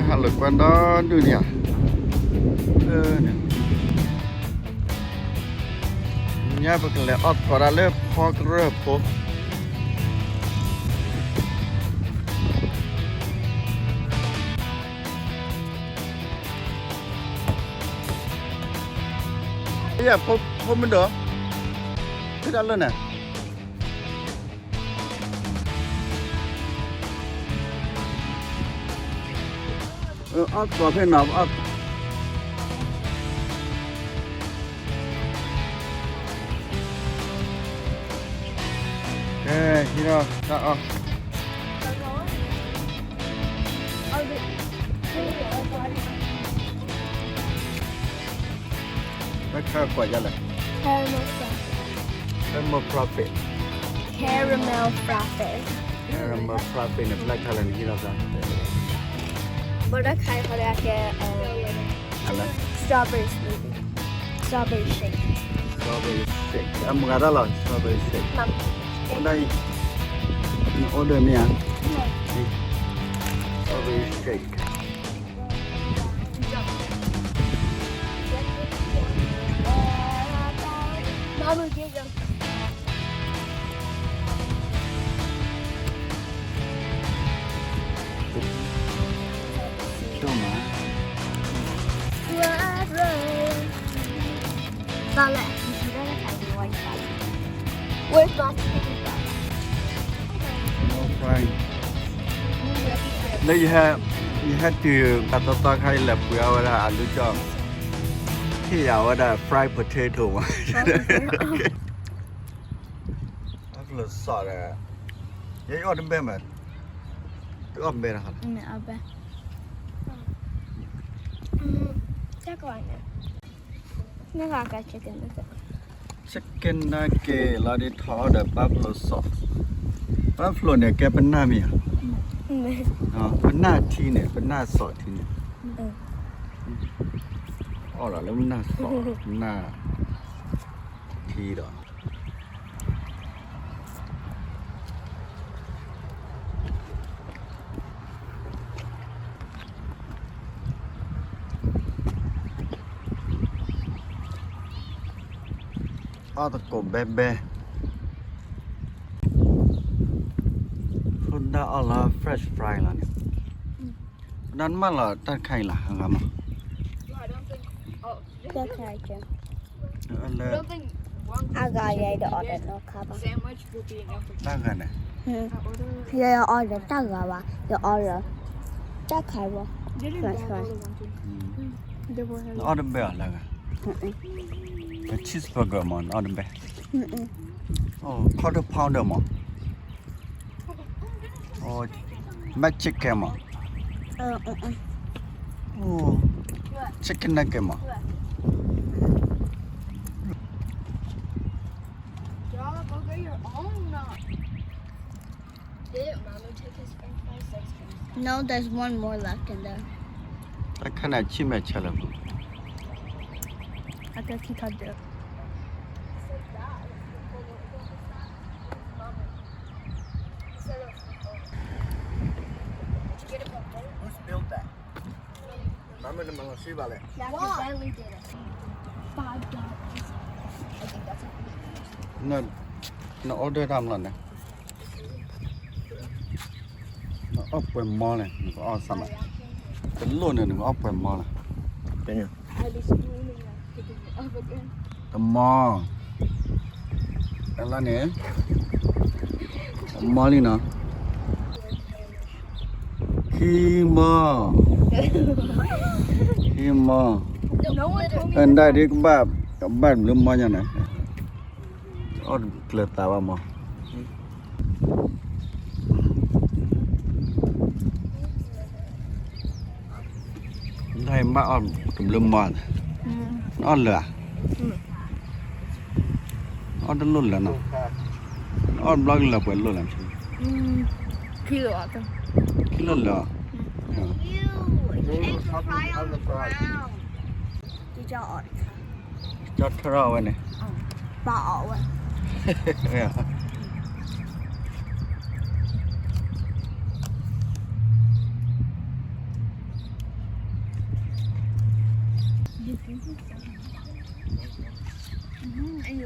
ဟါလၢကွၢ်ဒီဒူၣ်န့ၣ်ဧါ, ညါပကလဲၤအီၣ်သကိးတၢ်လၢဖီကရၢၢ်ဖိ, ဖိမုၣ်ဒိၣ်, ဖဲတၢ်လၢန့ၣ် အီၣ်သကိးဖဲနီၤ, ကဲ ဟံးဒီးတၢ်အီၣ်, ဘၣ်ခါကွၢ်ယါလဲၣ်, caramel frappe, caramel frappe, caramel frappe န့ၣ် ဘၣ်ခါလဲၣ်န့ၣ် ဟံးဒီးသး, ဘၣ်တၢ်ခါအံၤ ဟီဒၣ်ကဲ strawberry smoothie, strawberry shake, strawberry shake အမုၢ်ဂၤတၢ်လီၤ strawberry shake, ဒ်အံၤ, န order မ့ၢ်ဧါ, strawberry shake. Mama, get your ဒိၣ်မး, ဘၣ်လဲၣ်, Where's my chicken? No fry. လၢယဟဲ, ယဟဲတုၤတၢ်သီသီခါ ယလဲၤပှ့ၤအီၣ်ဝဲဒၣ်အလူကၠီၣ်, ဟ့ၣ်ယၤဝဲဒၣ် fried potato မး, အကလၢၤစီၤဒီး, ယအီၣ်တဘဲမး, တအီၣ်ဘဲတခါလီၤ, တၢ်ကီန့ၣ် chicken nugget လီၤဒ်ထီၣ်ဒီး buffalo sauce, buffalo န့ၣ် ကဲပနၢ်မ့ၢ်ဧါ, ပနၢ်ထံန့ၣ် ပနၢ်စီၤထံန့ၣ်, အီၣ်လီၤလၢပနၢ်စီၤ, ပနၢ်ထံဒီး အီၣ်သကိးဘဲဘဲ, ဖိဒၣ်အီၣ်လီၤ French fry လီၤန့ၣ်, ဖိဒၣ်နမၢလီၤတၢ်တခါအံၤလၢအဂၤမး, လၢ အဂၤယဲဒီးအီၣ်ဒီးနီၢ်ခါဘၣ်, တၢ်ဂၤန့ၣ်, ယဲအီၣ်ဒီးတၢ်ဂၤဘၣ်, ယအီၣ်ဒီး တၢ်ခါဘၣ်, French fry, နအီၣ်တဘဲအီၤလၢဂၤ, cheeseburger မး နအီၣ်တဘဲ, quarter pounder မး, McChicken မး, chicken nugget မး, No, there's one more left in there. တၢ်ခါန့ၣ်ဆံၣ်မဲာ်ဆၢလၢၤမး, အကဲခံခါဒၢး, Who's built that? မၤမ့ၢ်နမၤလီၤဆံဘၣ်လဲၣ်, န order တၢ်မလီၤန့ၣ်, နအီၣ်ပှဲၤမီလဲၣ်, နကအီၣ်စၢ်မး, တလိၣ်န့ၣ် နကအီၣ်ပှဲၤမီလဲၣ်, တမီ, အလီၤန့ၣ်, တမီလံနီၤ, ခံမီ, ခံမီ, အဒၣ်ဒ်ကဘၣ်, ကဘၣ်တဘျုးမီညါန့ၣ်, အီၣ်တကျၢၤသးဘၣ်မီ နဘၣ်အီၣ်တဘျုးမီ, နအီၣ်လၢာ်ဧါ, အီၣ်တလိၣ်လၢာ်နီၤ, အီၣ်ဘျီကလၢာ်ပှဲၤလိၣ်လၢာ်, ခံလိၣ်လၢာ်, ကၠီထီၣ်ထီၣ်ဝဲန့ၣ်, ပာ်အီၣ်ဝဲ မ့ၢ်ဧါ,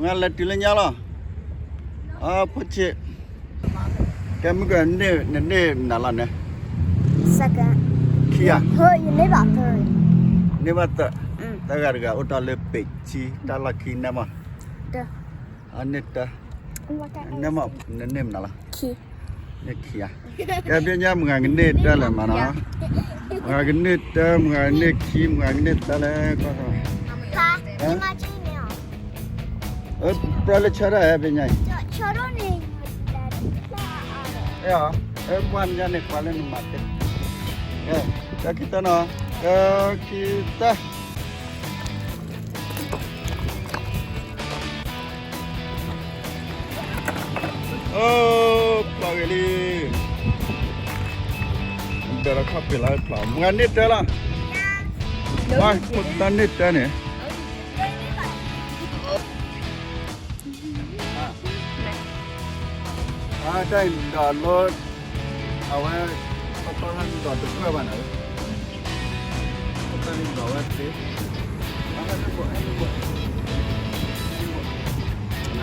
မုၢ်ဂၤလဲၤတုၤလၢညါလီၤ. အဖိဆံး, ကဲမုၢ်ဂၤန့ၣ် နန့ၢ်နၤလီၤန့ၣ်, ခံဧါ, န့ၢ်ဘၣ်သၢ, တဂၤတဂၤအိၣ်တ့ၢ်လၢပ့ၤဆံ တၢ်လီၢ်ခံန့ၣ်မး, အန့ၢ်တၢ်, န့ၢ်မး နန့ၢ်မနုၤလီၤ, န့ၢ်ခံဧါ, ကဲဖဲညါမုၢ်ဂၤကန့ၢ်တၢ်လဲၣ်မးနီၤ, မုၢ်ဂၤကန့ၢ်တၢ် မုၢ်ဂၤကန့ၢ်ခံ မုၢ်ဂၤကန့ၢ်တၢ်လဲၣ် ကီၢ် ပြၢလၢဆၢထၢၣ်ဟဲဖဲညါအံၤ, အဲၣ်, အဲၣ်ပှၢ်ညါန့ၣ် ကွၢ်လၢနမၤတ့ၢ်, တၢ်ခံတၢ်နီၤ, တၢ်ခံတၢ်, အိ ဖျိးဂ့ၤလံ, ဒီးခီၣ်ဖံးလၢဖျိး မုၢ်ဂၤန့ၢ်တၢ်လီၤ, ဖိတၢ်န့ၢ်တၢ်န့ၣ် အတၢ်အံၤဒီးလၢ အဝဲ ပတီၢ်ထီၣ်န့ၣ်ဒီးတကြၢးဘၣ်န့ၣ်, ပတီၢ်န့ၣ်ဒီးဝဲသ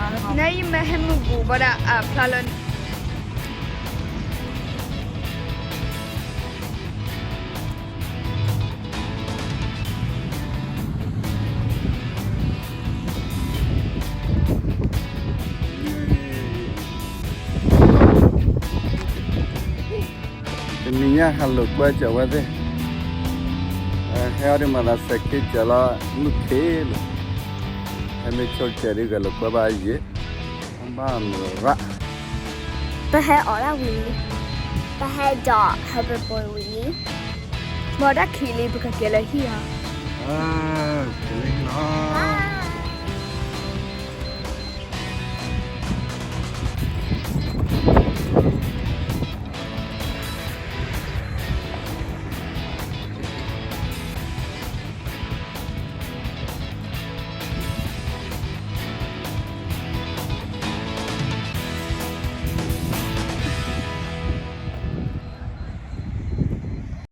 ့, နအံၤမ့ၢ်ဟဲမုၢ်ပူၤဘၣ်ဒီးအဖျါလၢ တနံၤညါဟးလိာ်ကွဲစၢၤဝဲသ့ၣ်, ဟဲအီၤဒ်မၤသးစဲးက့စၢၤလီၤ မုၢ်ခ့လီၤ, ဟဲမ့ၢ်ဆိကဲၤဒ်ဂဲၤလိာ်ကွဲဘၣ်ယဲၢ်, ဘၣ်မုၢ်ရၣ်, ပဟဲအီၣ်ဒၣ်ဝံၤလံ, ပဟဲဒီးဟဲပပှဲၤဝံၤလံ, မ့ၢ်တၢ်ခံးလံ ပကက့ၤလၢဟံၣ်လီၤ, က့ၤလၢဟံၣ်လီၤ.